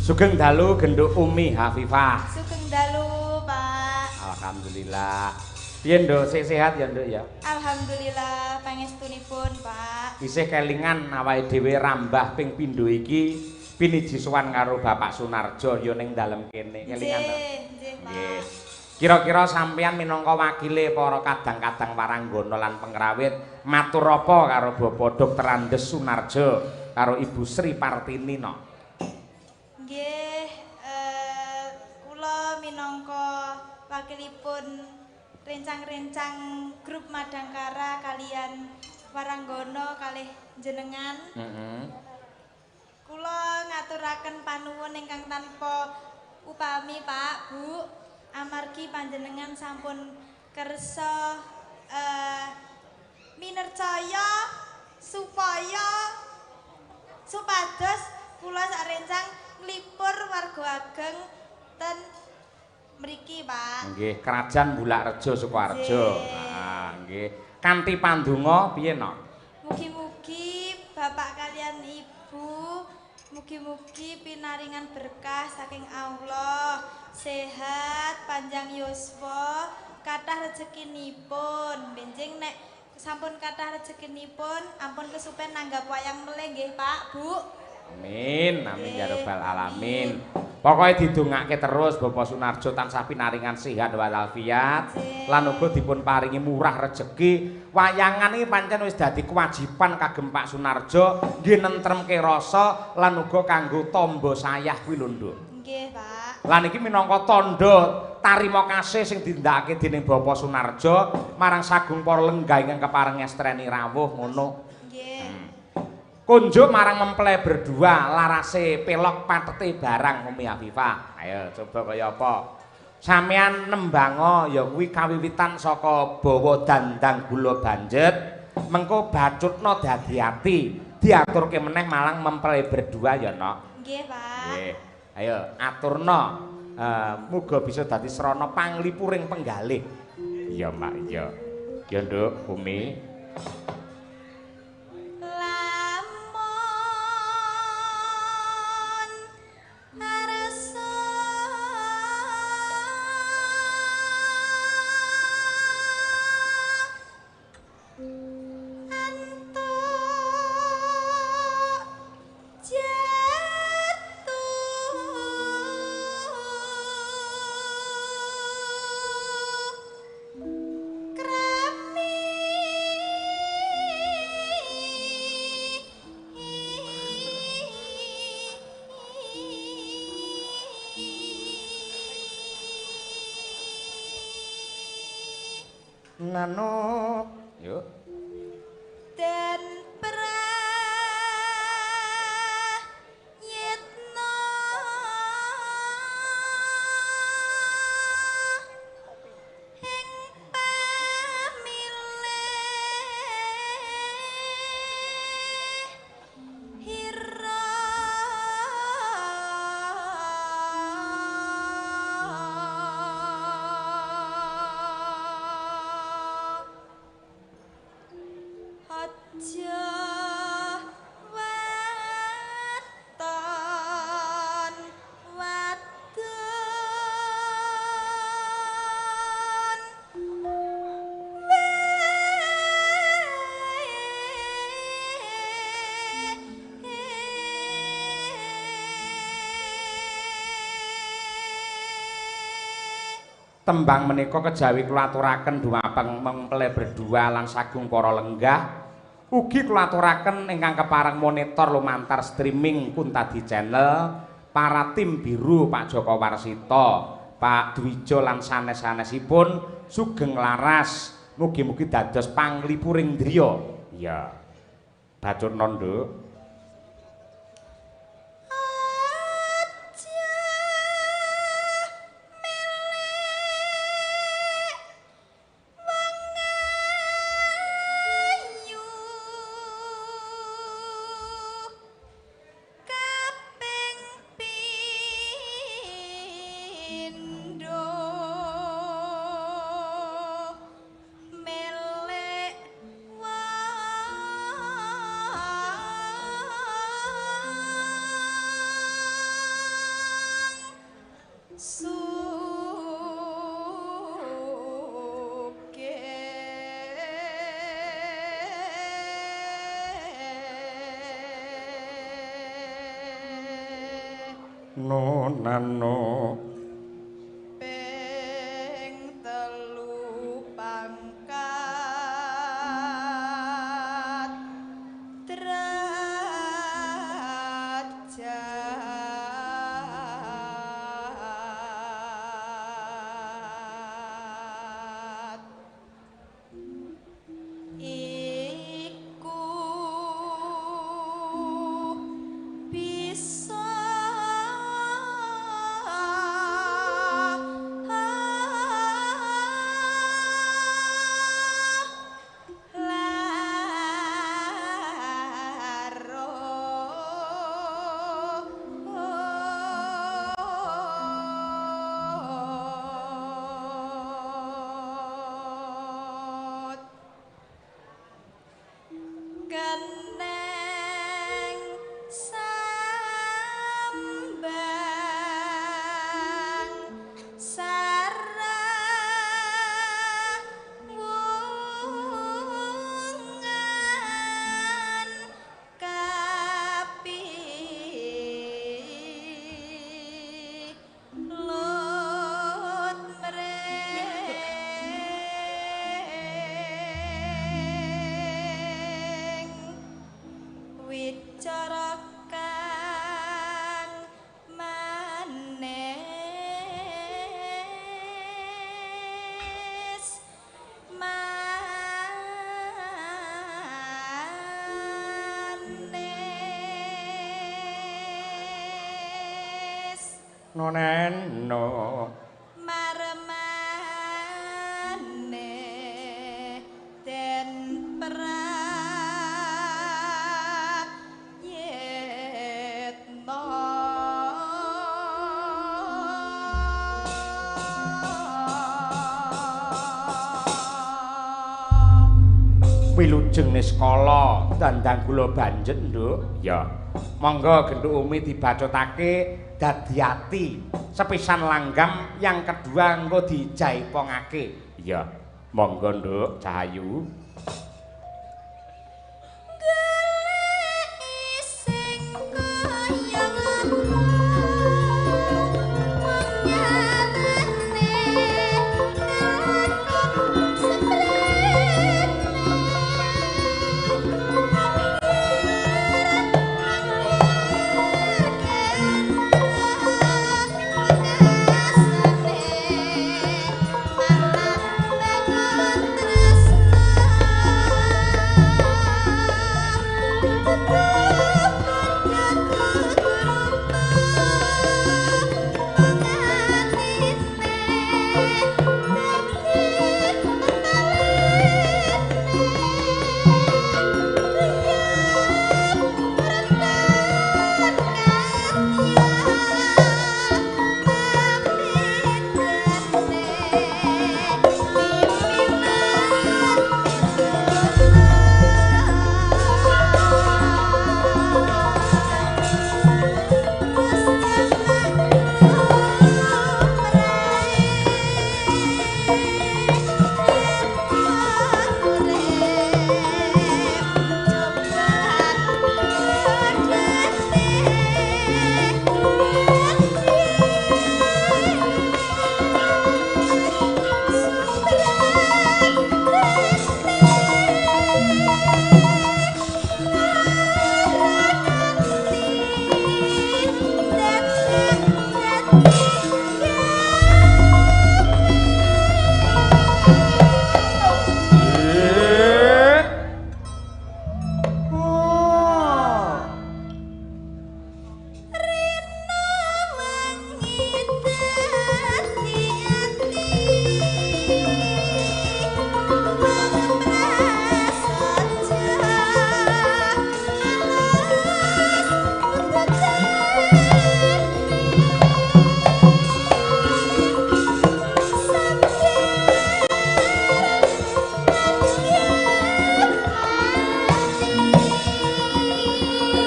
Sugeng dalu Genduk Umi Hafifah. Sugeng dalu, Pak. Alhamdulillah. Piye, Nduk? Sik sehat ya, Nduk ya? Alhamdulillah pangestunipun, Pak. Isih kelingan awake dhewe rambah ping pindho iki piniji sowan karo Bapak Sunarjo ya ning dalem kene. Kelingan to? Nggih, Pak. Nggih. Kira-kira sampeyan minangka wakile para kadang-kadang waranggana lan pengrawit matur apa karo Bapak Dr. Andes Sunarjo karo Ibu Sri Partini no? Nggih, kula minangka wakilipun rencang-rencang grup Madangkara kalian Waranggono kalih jenengan. Kula ngaturaken panuwun ingkang tanpa upami, Pak, Bu, amargi panjenengan sampun kersa minercaya supaya supados kula sak rencang nglipur warga ageng ten mriki, Pak. Nggih, Kerajaan Bulakrejo Sukoharjo. Ah, nggih. Kanthi pandonga piye, Nok? Mugi-mugi bapak kalian ibu mugi-mugi pinaringan berkah saking Allah, sehat, panjang yuswa, kathah rezekinipun. Benjing nek sampun kathah rezekinipun, ampun kesupen nanggap wayang melih nggih, Pak, Bu. Amin, amin ya rabbal alamin. Pokoke didongake terus Bapak Sunarjo tansah pinaringan sehat walafiat lan uga dipun paringi murah rejeki. Wayangan iki pancen wis dadi kewajiban kagem Pak Sunarjo nggih nentremke rasa lan uga kanggo tamba sayah kuwi lho, Nduk. Nggih, Pak. Lan iki minangka tandha tarima kasih sing dindakake dening Bapak Sunarjo marang sagung para lenggah ingkang kepareng ngestreni rawuh ngono. Nggih. Kunjuk marang mempelai berdua larase pelok patete barang Umi Hafifah. Ayo coba kaya apa? Sampeyan nembango ya kuwi kawiwitan saka bawa dandang gula banjet, mengko bacutna dadi ati, diaturke meneh malang mempelai berdua ya, Nok. Nggih, Pak. Nggih. Ayo aturna muga bisa dadi srana panglipuring penggalih. Iya, Mak, iya. Ya, Nduk, Umi. Nano, yuk. Den prayitna ing pamilih hira aja waton wadon Tembang menika kejawi kula aturaken dumateng mempelai berdua lan sagung para lenggah. Ugi kula aturaken ingkang kepareng monitor lumantar streaming Kuntadi Channel, para tim biru Pak Joko Warsito, Pak Dwijo lan sanes-sanesipun sugeng laras, mugi-mugi dados panglipuring driya. Iya. Bacutna, Nduk. No nano ping telu pangkat derajat iku bisa keneng sambang sarawungan kapi lut mring wicara kang manis manis noneno maremane den prayitna. Wilujeng niskala dandang kula banjet, Nduk. Ya. Monggo genduk Umi dibacotake dadi ati. Sepisan langgam, yang kedua engko dijaipongake. Ya. Monggo, Nduk Cahayu. Goleki sing kaya ngono wong nyatane kelakon seprene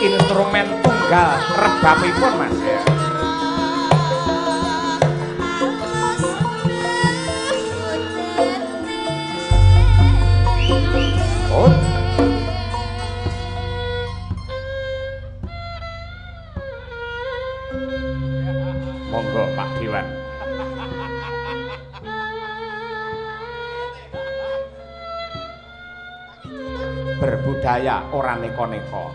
Instrumen tunggal rebabipun, Mas ya. Oh. Monggo Pak Dewan. Berbudaya ora neko-neko.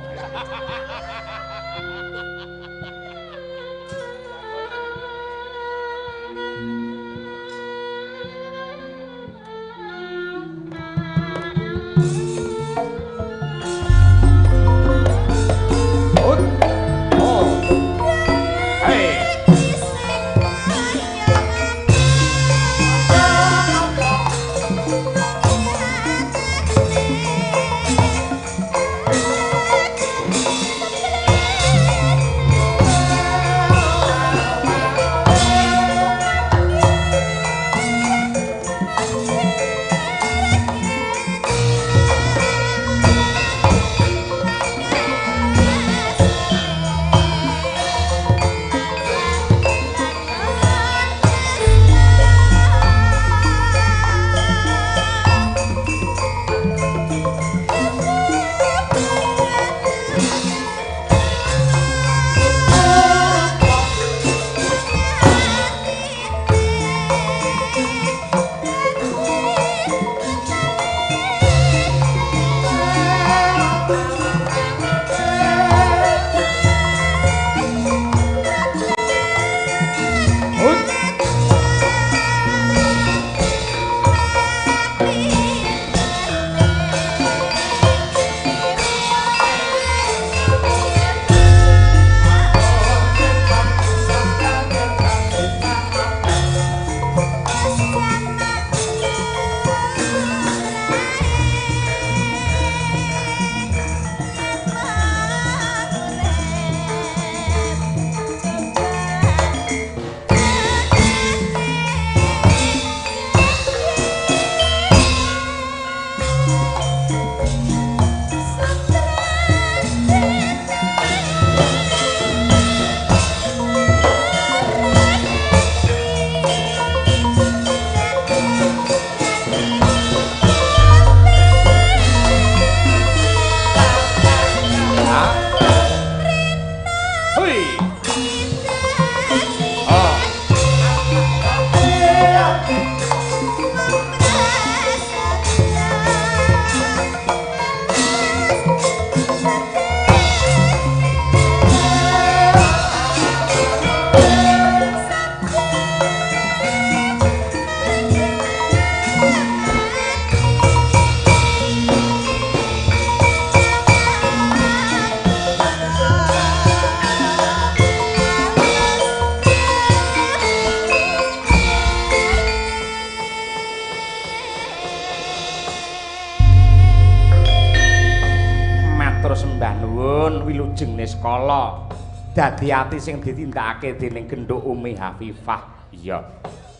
Niskala dadi ati sing ditindakake dening genduk Umi Hafifah. Iya,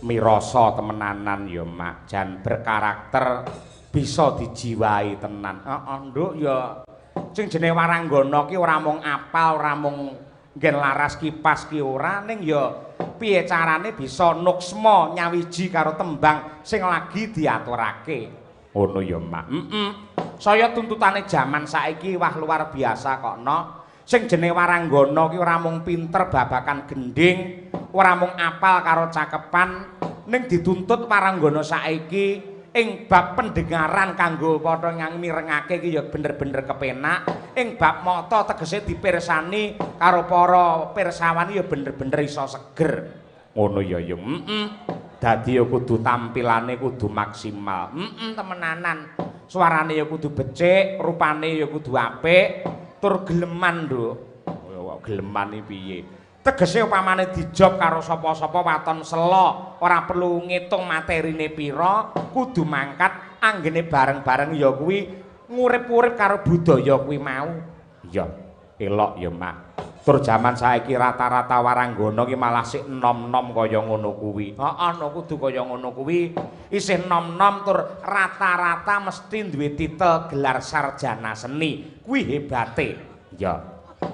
mirasa temenanan ya Mak, jan berkarakter bisa dijiwai tenan. Heeh, Nduk ya sing jenenge waranggana ki ora mung apal, ora mung nggen laras kipas ki ora, ning ya piye carane bisa nuksma nyawiji karo tembang sing lagi diaturake. Ngono ya Mak. Heeh. Saya tuntutane jaman saiki wah luar biasa kok no. Sing jenenge waranggana ki ora mung pinter babakan gendhing, ora mung apal karo cakepan, ning dituntut waranggana saiki ing bab pendengaran kanggo padha mirengake ki ya bener-bener kepenak, ing bab mata tegese dipirsani karo para pirsawan ya bener-bener iso seger. Ngono ya ya. Heeh. Dadi ya kudu tampilane kudu maksimal. Heeh, temenanan. Suarane ya kudu becik, rupane ya kudu apik. Tur geleman, Nduk. Oh, geleman iki piye? Tegese upamane dijob karo sapa-sapa waton sela, ora perlu ngitung materine pira, kudu mangkat anggene bareng-bareng ya kuwi ngurip-urip karo budaya kuwi mau. Iya, elok ya, Mak. Tur jaman saiki rata-rata waranggana ki malah sik nom-nom kaya ngono kuwi. Heeh, no kudu kaya ngono kuwi. Isih nom-nom tur rata-rata mesti duwe titel gelar sarjana seni. Kuwi hebate. Ya.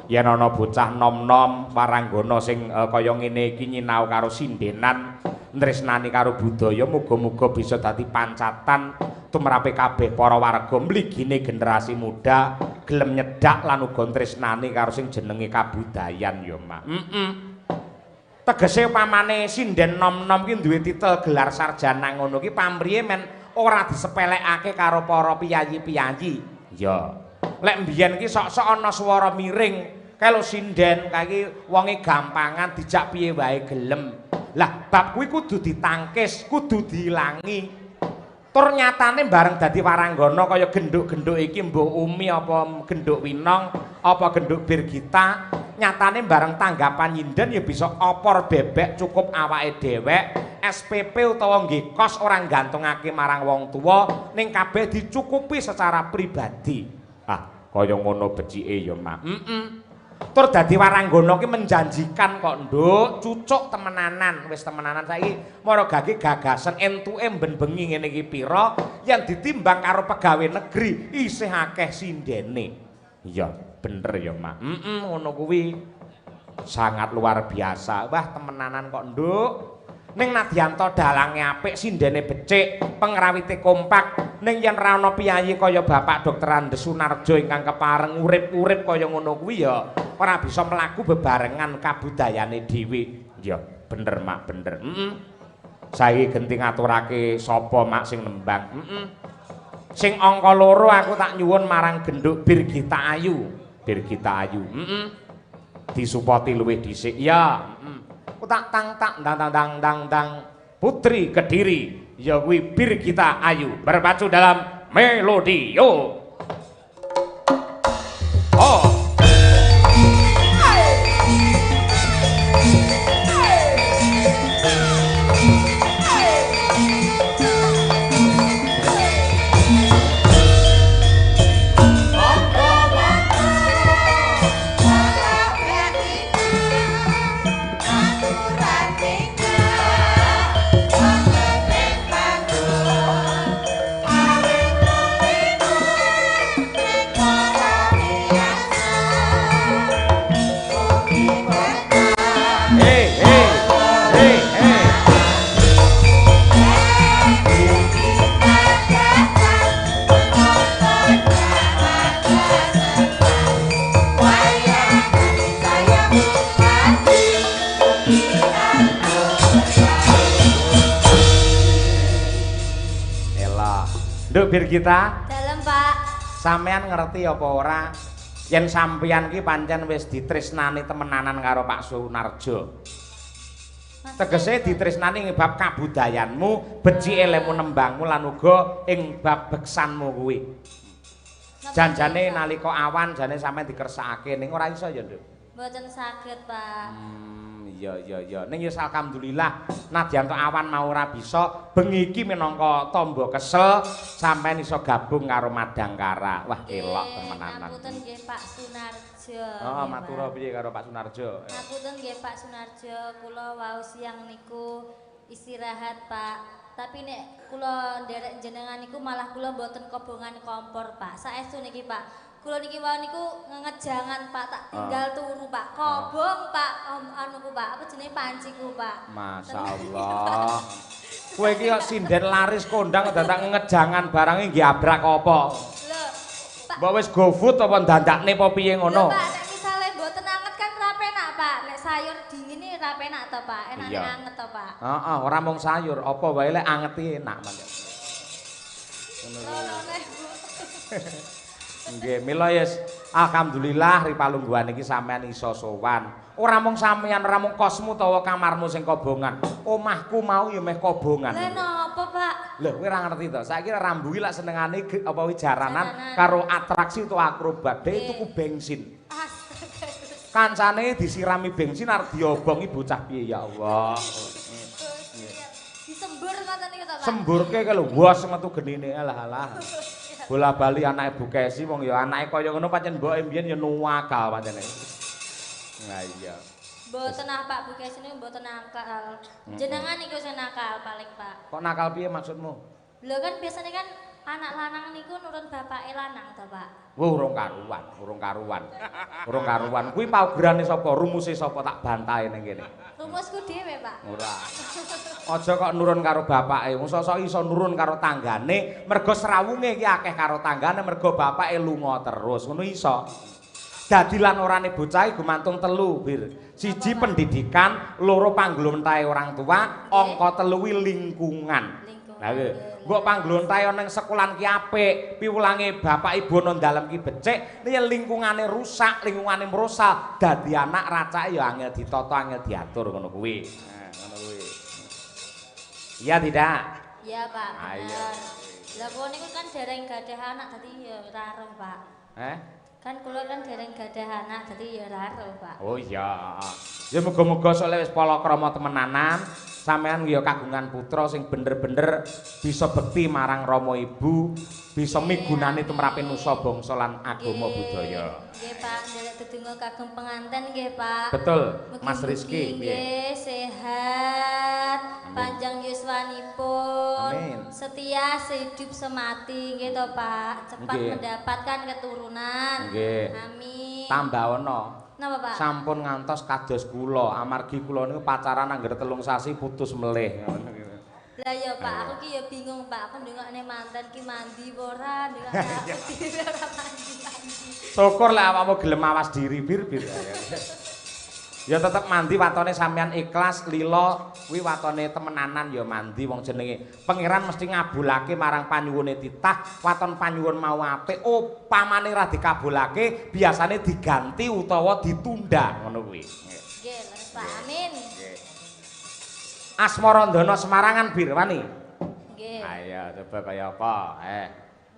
Yen ana bocah nom-nom waranggana sing kaya ngene iki nyinau karo sindenan, tresnani karo budaya, muga-muga bisa dadi pancatan tumrape kabeh para warga mligine generasi muda gelem nyedak lan uga tresnani karo sing jenenge kabudayan ya, Mak. Heeh. Tegese pamane sinden nom-nom ki duwe titel gelar sarjana ngono ki pamriye men ora disepelekake karo para piyayi-piyayi. Iya. Lek mbiyen ki sok-sok ana swara miring, kae lho sinden, kae iki wonge gampangan dijak piye wae gelem. Lah bab kuwi kudu ditangkis, kudu diilangi. Tur nyatane bareng dadi waranggana kaya genduk-genduk iki mbuh Umi apa genduk Winong apa genduk Birgita, nyatane bareng tanggapan nyinden ya bisa opor bebek cukup awake dhewek, SPP utawa nggih kos ora gantungake marang wong tuwa, ning kabeh dicukupi secara pribadi. Ah, kaya ngono becike ya, Mak. Heeh. Tur dadi waranggana ki menjanjikan kok, Nduk, cucuk temenanan, wis temenanan saiki mara gage gagasen entuke ben bengi ngene iki pira yen ditimbang karo pegawe negeri isih akeh sindene. Iya, bener ya, Mak. Heeh, ngono kuwi. Sangat luar biasa. Wah, temenanan kok, Nduk. Ning nadyanto dalange apik, sindene becik, pengrawite kompak, ning yen ra ana piyayi kaya Bapak Dr. Andes Sunarjo ingkang kepareng urip-urip kaya ngono kuwi ya ora bisa mlaku bebarengan kabudayane dhewe. Ya, bener, Mak, bener. Heeh. Saiki genti ngaturake sapa, Mak, sing nembang? Heeh. Sing angka 2 aku tak nyuwun marang genduk Birgita Ayu. Birgita Ayu. Heeh. Disupoti luwih dhisik. Ya, heeh. Tak tang tak dang dang dang dang dang Putri Kediri ya kuwi Birgita Ayu berpacu dalam melodi. Yo. Oh. Nduk Birgita, dalem, Pak. Sampeyan ngerti apa ora yen sampeyan ki pancen wis ditresnani temenanan karo Pak Sunarjo. Tegese ditresnani ing bab kabudayanmu, becike lemu nembangmu lan uga ing bab beksanmu kuwi. Janjane nalika awan jane sampeyan dikersakake ning ora iso ya, Nduk. Mboten saged, Pak. Iya iya iya. Ning ya alhamdulillah nadyan to awan mau ora bisa, bengi iki minangka tamba kesel sampeyan iso gabung karo Madangkara. Wah, elok temenanan. Ngapunten nggih Pak Sunarjo. Heeh, matur piye karo Pak Sunarjo? Ngapunten nggih Pak Sunarjo, kula wau siang niku istirahat, Pak. Tapi nek kula nderek jenengan niku malah kula mboten kobongan kompor, Pak. Saestu niki, Pak. Kula niki wau niku ngejangan, Pak, tak tinggal turu, Pak. Kobong, Pak, anuku, Pak. Apa jenenge panciku, Pak. Masyaallah. Kowe iki kok sinden laris kondang dadak ngejangan barange nggih abrak apa? Lho, Pak. Mbok wis GoFood apa ndandakne apa piye ngono? Lho, Pak, nek misale mboten anget kan ra penak, Pak. Nek sayur dingin iki ra penak to, Pak. Enake anget to, Pak. Heeh, ora mung sayur, apa wae lek anget iki enak pancen. Ngono. Nggih, mila yes alhamdulillah ripalungguhan iki sampean iso sowan. Ora mung sampean, ora mung kosmu utawa kamarmu sing kobongan. Omahku mau ya meh kobongan. Lha napa, Pak? Lho, kowe ora ngerti to. Saiki rambu iki lak senengane apa kuwi jaranan karo atraksi utawa akrobat. Dhek tuku bensin. Astaga. Kancane disirami bensin arep diobongi bocah piye ya Allah. Disembur ngoten niku to, Pak? Semburke kae lho, wos metu genine alah alah. Bola bali anake Bu Kesi wong ya anake kaya ngono pancen mboke mbiyen ya nuwakal pancene. Lah iya. Mboten ah Pak Bu Kesi niku mboten nakal. Jenengan niku sing nakal paling, Pak. Kok nakal piye maksudmu? Lho kan biasanya kan anak lanang niku nurun bapake lanang to, Pak. Wah, urung karuan, urung karuan. Urung karuan. Kuwi paugerane sapa? Rumuse sapa tak bantahe ning kene. Rumusku dhewe, Pak. Ora. Aja kok nurun karo bapake. Wong sosok iso nurun karo tanggane, mergo srawunge iki akeh karo tanggane mergo bapake lunga terus. Ngono iso. Dadi lan orane bocah gumantung telu, Bir. Siji pendidikan, loro pangglontahe orang tua, angka telu kuwi lingkungan. Lah mbok pangglontahe ana ning sekolahan ki apik, piwulange bapak ibu ana dalem ki becik, nek lingkungane rusak, lingkungane mrosal, dadi anak racake ya angel ditata, angel diatur ngono kuwi. Nah, ngono kuwi. Iya tidak? Iya, Pak. Ayo. Lah kula niku kan dereng gadah anak dadi ya ora roh, Pak. Eh? Kan kula kan dereng gadah anak dadi ya ora roh, Pak. Oh iya. Ya muga-muga soalé wis palakrama temenanan, sampean ya kagungan putra sing bener-bener bisa bekti marang rama ibu, bisa migunani tumrape nusa bangsa lan agama budaya. Nggih, Pak, nderek dedonga kagem penganten nggih, Pak. Betul, Mas Rizky nggih sehat, panjang yuswanipun, setia sehidup semati nggih to, Pak. Cepat mendapatkan keturunan. Nggih. Amin. Tambah ana. Napa, Pak? Sampun ngantos kados kula, amargi kula niku pacaran angger 3 sasi putus melih. Lah ya Pak, aku ki ya bingung Pak, aku ndongakne manten ki mandi apa ora, ndongakne aku dhewe ora mandi-mandi. Syukur lek awakmu gelem awas diri, Bir, Bir. Ya tetep mandi watone sampean ikhlas, lila, kuwi watone temenanan ya mandi wong jenenge. Pangeran mesti ngabulake marang panyuwune titah, waton panyuwun mau apik, upamane ora dikabulake, biasane diganti utawa ditunda ngono kuwi. Nggih, leres Pak. Amin. Nggih. Asmarandana Semarangan Bir wani. Nggih. Ayo coba kaya apa?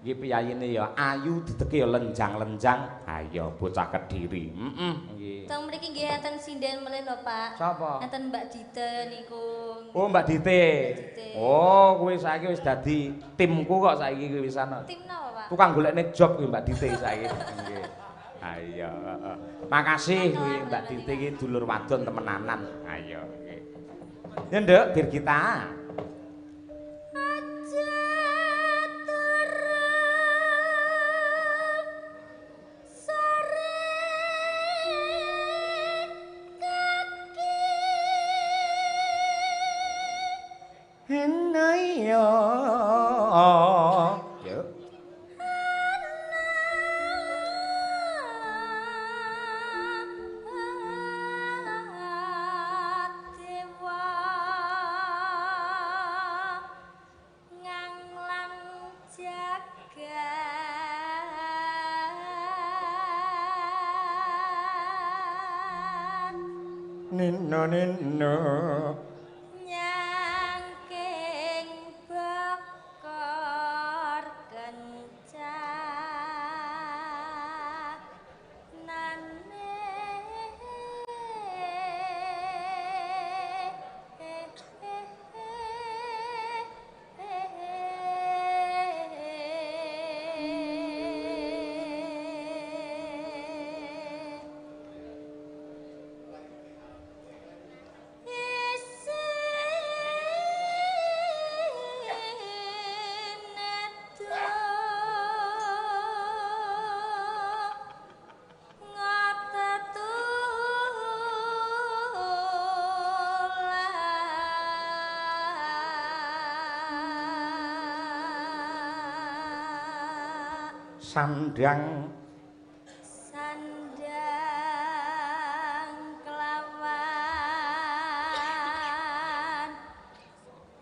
Iki piyayine ya ayu dideke ya lenjang-lenjang. Ayo bocah Kediri. Heeh, nggih. Teng mriki nggih enten sinden melih lho, Pak. Sapa? Enten Mbak Dite niku. Oh, Mbak Dite. Oh, kuwi saiki wis dadi timku kok saiki kuwi wisan. Tim napa, Pak? Tukang golekne job kuwi Mbak Dite saiki. Nggih. Ayo, heeh. Makasih kuwi Mbak Dite iki dulur wadon temenanan. Ayo, nggih. Ya nduk, Birgita. Nino nino nyangking bokor kencak nane Sandang sandang kelawan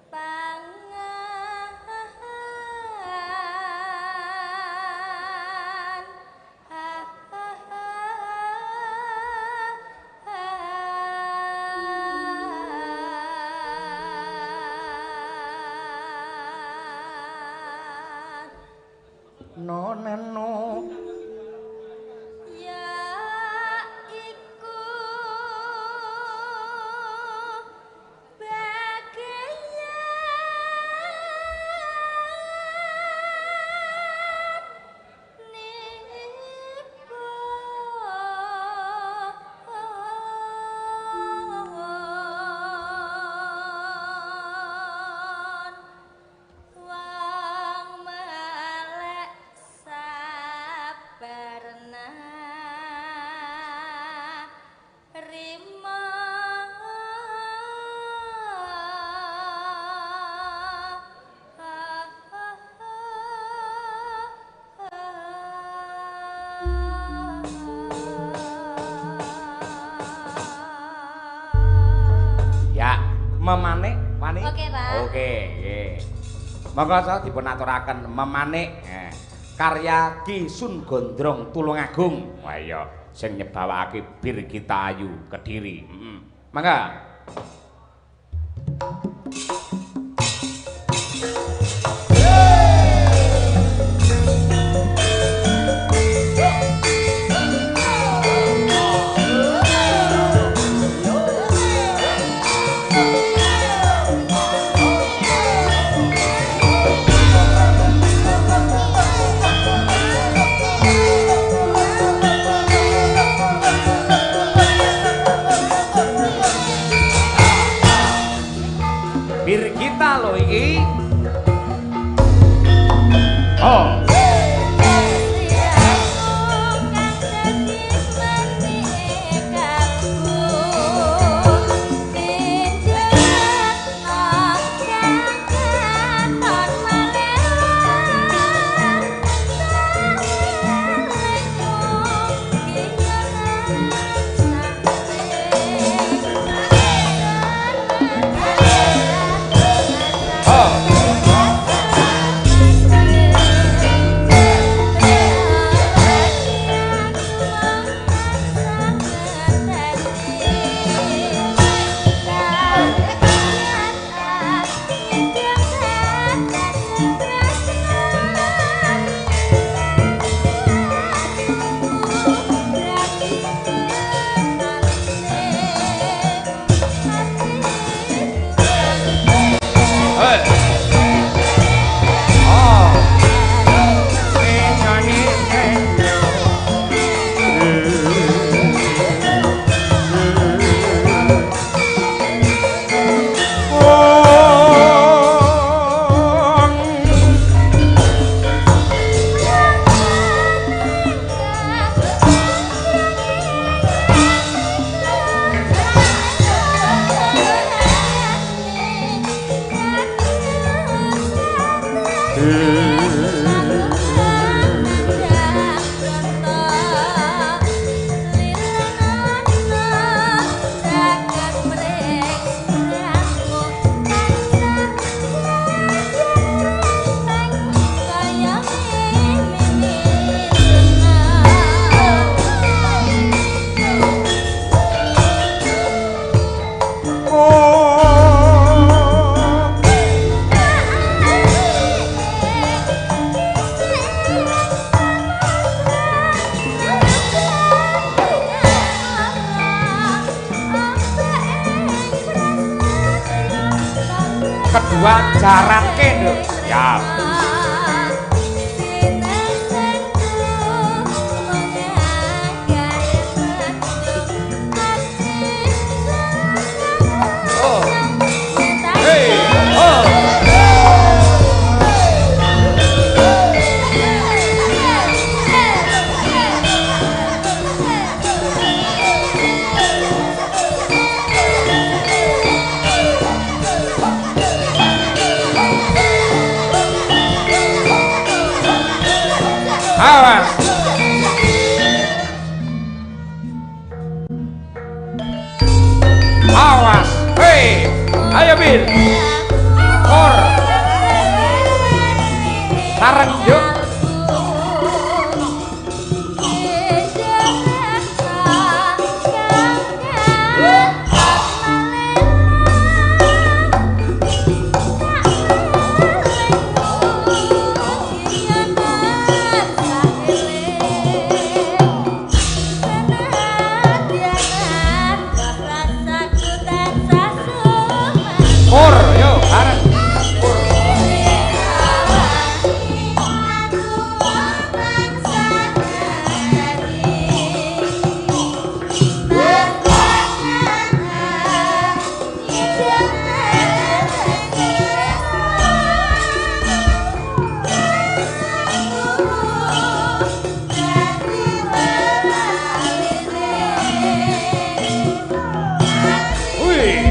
pangan no neno ya iku bagian nipun wong melek. Memanik wani. Oke, Pak. Oke, nggih. Monggo sa dipun aturaken Memanik. Karya Ki Sun Gondrong Tulungagung. Wah iya, sing nyebawakake Birgita Ayu Kediri. Heeh. Mangga. Birgita lho iki. Oh. Kedua jaratke lho. Ya. Oh. Hey. Oh. Awas. Awas. Hei, ayo Bil. Kor. Sareng yuk. Kor, yuk, bareng. Kor. Wih.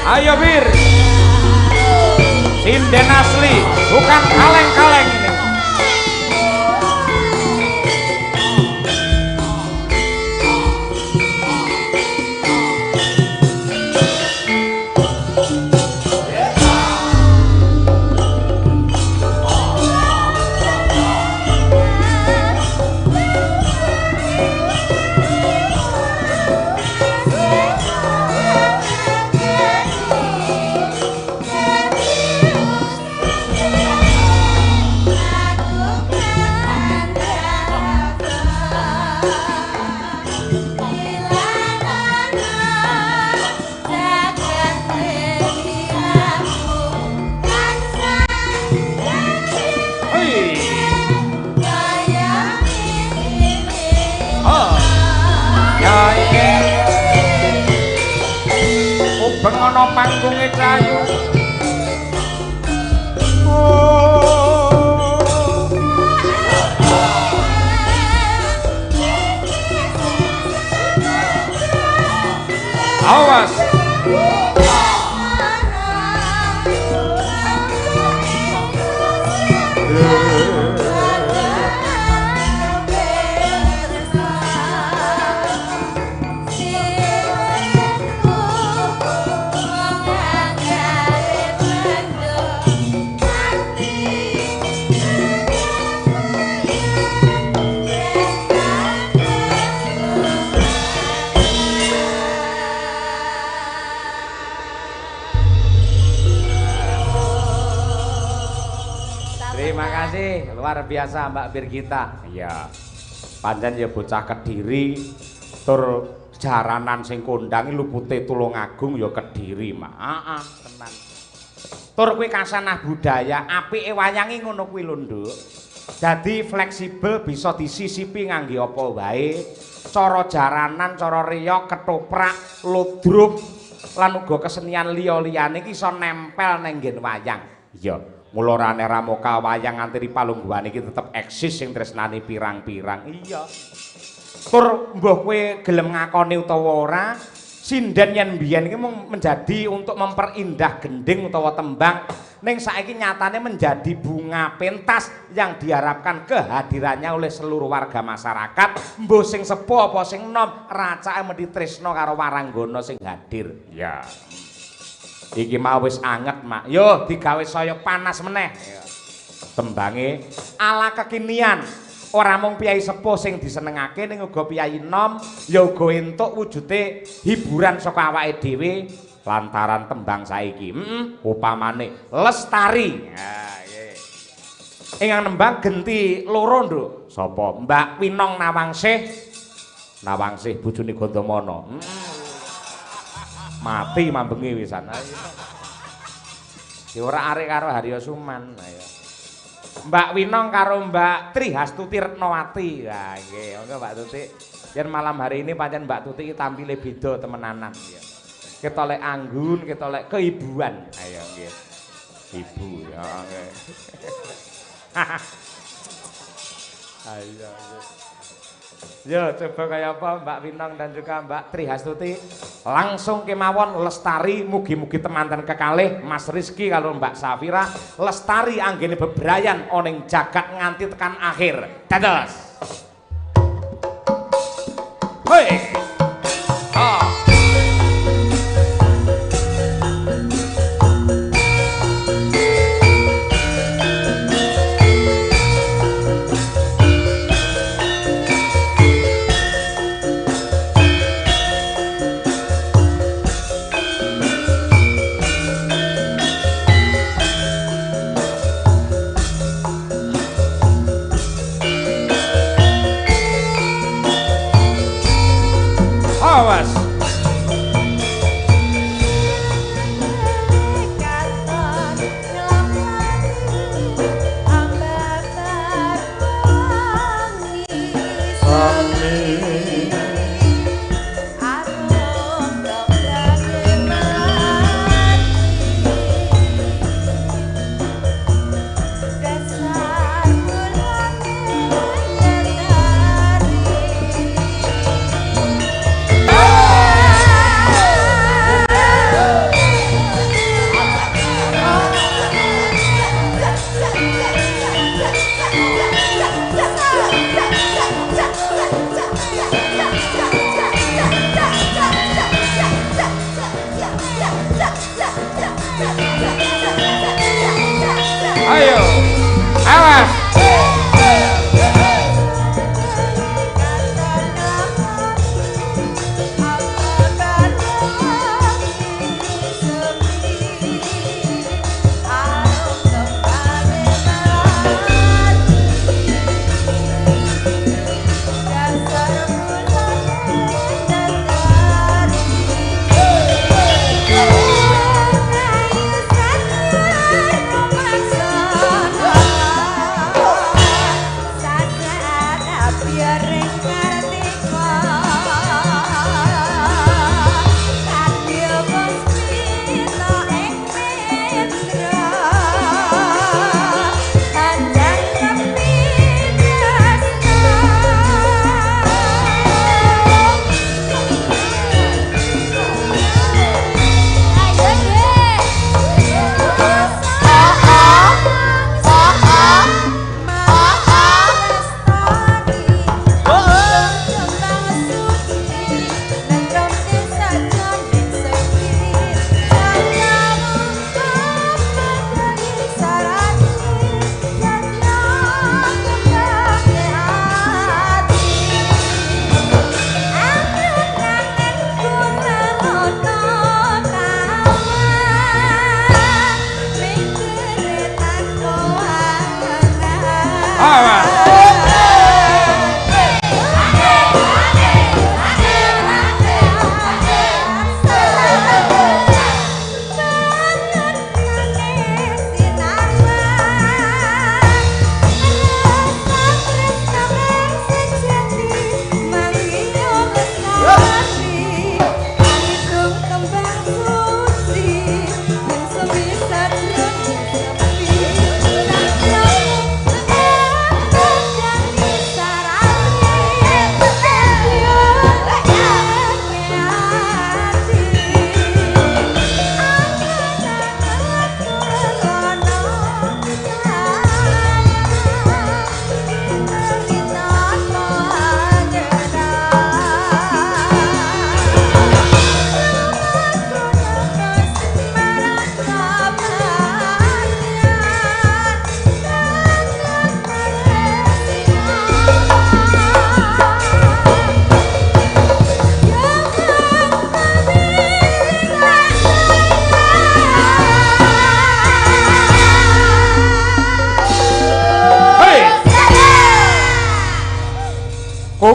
Ayo Bir. Sinden asli, bukan kaleng-kaleng ini. Ana panggunge cayu. Awas. Luar biasa Mbak Birgita. Iya. Pancen ya bocah Kediri tur jaranan sing kondang lupute Tulungagung ya Kediri, Mak. Heeh, tenan. Tur kuwi kasanah budaya, apike wayange ngono kuwi lho, Nduk. Dadi fleksibel bisa disisipi ngangge apa wae. Cara jaranan, cara reyog, ketoprak, ludruk lan uga kesenian liya-liyane iki iso nempel nang nggen wayang. Iya. Mula rane ramoka wayang nganti palungguhan iki tetep eksis sing tresnani pirang-pirang. Iya. Tur mbuh kowe gelem ngakoni utawa ora, sinden yen biyen iki mung menjadi untuk memperindah gending utawa tembang, ning saiki nyatane menjadi bunga pentas yang diharapkan kehadirannya oleh seluruh warga masyarakat, mbuh sing sepuh apa sing enom, racake mesti tresna karo waranggana sing hadir. Iya. Iki mau wis anget, Mak. Yo digawe saya panas meneh. Tembange ala kekinian. Ora mung piyai sepuh sing disenengake ning uga piyai enom ya uga entuk wujude hiburan saka awake dhewe lantaran tembang saiki. Upamane Lestari. Ha nggih. Ingkang nembang genti loro, Nduk. Sapa? Mbak Winong Nawangsih. Nawangsih bojone Gandamana. Mati mambengi wisan. Ya ora arek karo Haryo Suman. Ayo. Mbak Winong karo Mbak Trihastuti Retnowati. Lah nggih, monggo Mbak Tuti. Yen malam hari ini pancen Mbak Tuti iki tampile beda temenanan ya. Kita lek anggun, kita lek keibuan. Ayo nggih. Ibu ya nggih. Ayo nggih. Yo coba kaya apa Mbak Winong dan juga Mbak Trihastuti langsung kemawon Lestari, mugi-mugi temanten kekalih Mas Rizky kalau Mbak Safira lestari anggene bebrayan oning jagat nganti tekan akhir. Dados. Hoi. Oh. Awas. Ayo, awas. Dasar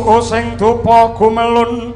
Suku sing dupa gumelun.